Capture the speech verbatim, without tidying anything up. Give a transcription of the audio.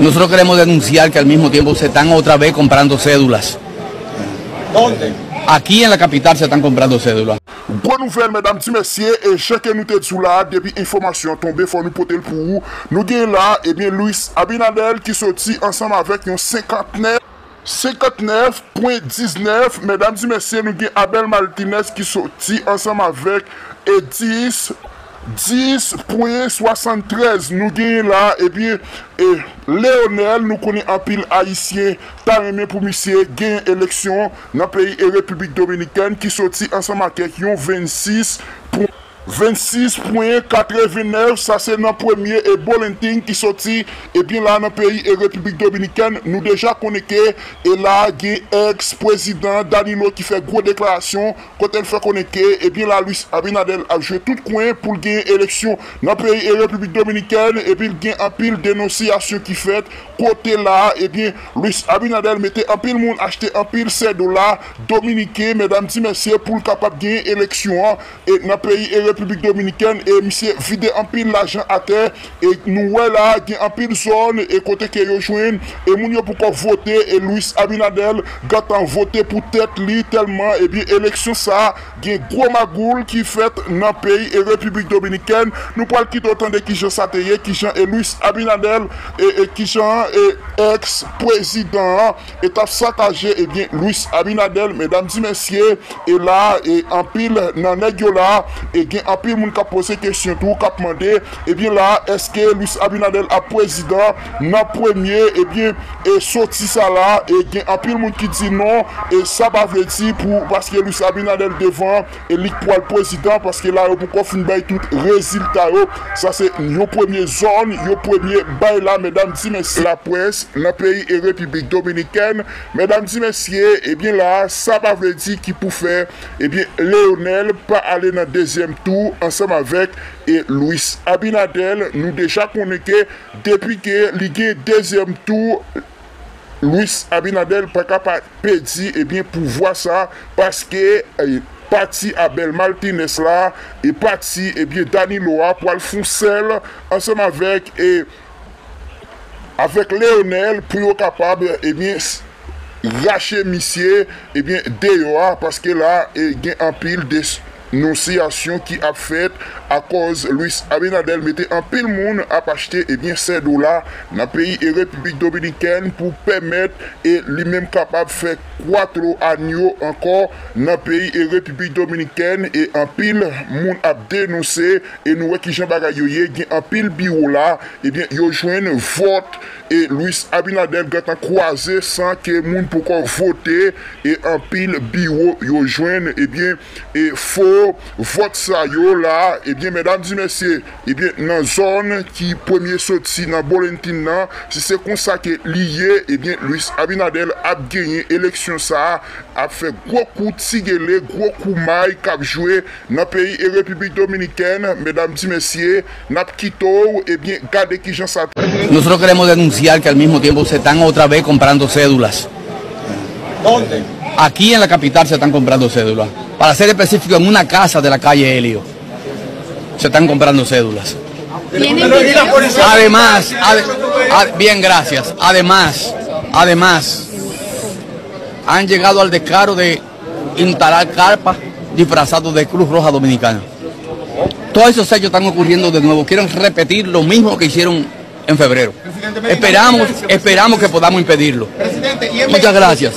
Nosotros queremos denunciar que al mismo tiempo se están otra vez comprando cédulas. ¿Dónde? Aquí en la capital se están comprando cédulas. Gwo nouvèl, medam, ti mesye, e jan ke nou te di w la, depi enfòmasyon an tonbe, fò nou pote l pou ou. Nou gen la, ebyen, Luis Abinader ki soti ansanm avèk yon senkantnèf, senkantnèf pwen diznèf, medam, ti mesye, nou gen Abel Martinez ki soti ansanm avèk e dis, dis pwen swasanntrèz. Nou genyen la, ebyen, e Leonel, nou konnen anpil Ayisyen ta renmen pou misye genyen eleksyon nan peyi e Repiblik Dominikèn ki soti ansanm ak yon vennsis pwen, vennsis pwen katrevennèf, sa se nan premye e bulletin ki soti, ebyen, la nan peyi e Repiblik Dominikèn. Nou deja konnen ke e la gen ex prezidan Danilo ki fè gwo deklarasyon kote l fè konnen ke, ebyen, la Luis Abinader ap jwe tout kwen pou l genyen eleksyon nan peyi e Repiblik Dominikèn, epi l gen anpil denonsiyasyon ki fèt kote la, ebyen, Luis Abinader mete anpil moun achte anpil sèdola dominiken, medam, ti mesye, pou l kapab genyen eleksyon an e nan peyi e Repiblik Dominikèn, e misye vide anpil lajan atè, e nou wè la, gen anpil zòn e kote ke yo jwenn, e moun yo poko vote, e Luis Abinader gentan vote pou tèt li, tèlman, ebyen, eleksyon sa a, gen gwo magoul ki fèt nan peyi e Repiblik Dominikèn. Nou pral kite w tande kijan sa te ye, kijan e Luis Abinader, e, e kijan e ex prezidan an, e t ap sakaje, ebyen, Luis Abinader, medam, ti mesye, e la, e anpil nan nèg yo la, e gen anpil moun k ap poze kesyon tou, k ap mande, ebyen, la, èske Luis Abinader ap prezidan nan premye, ebyen, e soti sa la, e gen anpil moun ki di non, e sa pa vle di pou, paske Luis Abinader devan, e li k pral prezidan, paske la, yo poko fin bay tout rezilta yo. Sa se yon premye zòn, yon premye bay la, medam, ti mesye, laprès nan peyi e Repiblik Dominikèn. Medam, ti mesye, ebyen, la, sa pa vle di ki pou fè, ebyen, Leonel pa ale nan dezyèm tou ansanm avèk e Luis Abinader. Nou deja konnen ke depi ke li gen dezyèm tou, Luis Abinader pa ka pa pèdi, ebyen, pouvwa sa, paske, e, pati Abel Martinez la, e pati, ebyen, Danilo a pral fè yon sèl ansanm avèk, e, avèk Leonel pou yo kapab, ebyen, s-, rache misye, ebyen, deyò a, paske la, e, gen anpil denonsiyasyon ki ap fèt akòz Luis Abinader mete anpil moun ap achte, ebyen, sèdola nan peyi e Repiblik Dominikèn pou pèmèt e li menm kapab fè kwatro anyo ankò nan peyi e Repiblik Dominikèn, e anpil moun ap denonse, e nou wè kijan bagay yo ye, gen anpil biwo la, ebyen, yo jwenn vòt, e Luis Abinader gentan kwaze san ke moun poko vote, e anpil biwo yo jwenn, ebyen, e fo vòt sa yo la, ebyen, medam, ti mesye, ebyen, nan zòn ki premye soti nan bulletin nan, si se konsa ke li ye, ebyen, Luis Abinader ap genyen eleksyon sa a, ap fè gwo kou tigele, gwo kou may k ap jwe nan peyi e Repiblik Dominikèn, medam, ti mesye, n ap kite w, ebyen, gade kijan sa. Nosotros queremos denunciar que al mismo tiempo se están otra vez comprando cédulas. ¿Dónde? Aquí en la capital se están comprando cédulas. Para ser específico, en una casa de la calle Helio. Se están comprando cédulas. ¿Y la policía? Además, ade- ad- bien, gracias. Además, además, han llegado al descaro de instalar carpas disfrazados de Cruz Roja Dominicana. Todos esos hechos están ocurriendo de nuevo. Quieren repetir lo mismo que hicieron en febrero. Esperamos, esperamos que podamos impedirlo. Muchas gracias.